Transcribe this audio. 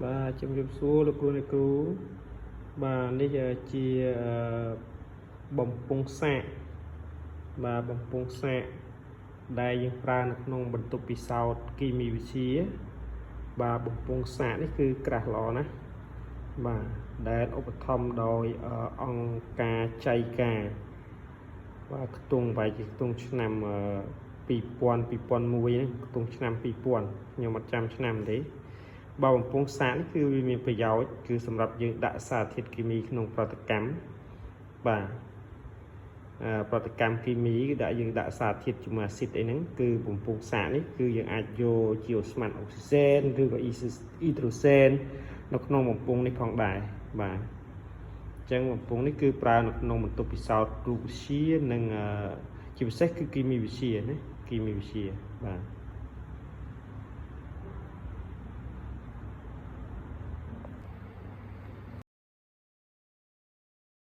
បាទជំរាបសួរលោកគ្រូអ្នកគ្រូបាទនេះជាអឺបំពង់សាកបាទបំពង់សាកដែលយើងប្រើនៅក្នុងបន្ទប់ពិសោធន៍គីមីវិទ្យាបាទបំពង់សាកនេះគឺក្រាស់ល្អណាស់បាទដែលឧបត្ថម្ភដោយអឺអង្គការចៃកាបាទខ្ទង់បែរជាខ្ទង់ឆ្នាំ2000 2001ហ្នឹងខ្ទង់ឆ្នាំ2000ខ្ញុំអត់ចាំឆ្នាំទេ បើបំពង់សាកនេះគឺវាមានប្រយោជន៍គឺសម្រាប់យើងដាក់សារធាតុគីមីក្នុងប្រតិកម្មបាទអឺប្រតិកម្មគីមីគឺដាក់យើងដាក់សារធាតុជាមួយអាស៊ីតអីហ្នឹងគឺបំពង់សាកនេះគឺយើងអាចយកជាឧស្ម័នអុកស៊ីសែនឬក៏អ៊ីដ្រូសែននៅក្នុងបំពង់នេះផងដែរបាទអញ្ចឹងបំពង់នេះគឺប្រើនៅក្នុងបន្ទប់ពិសោធន៍រូបវិទ្យានិងជាពិសេសគឺគីមីវិទ្យាណាគីមីវិទ្យាបាទ។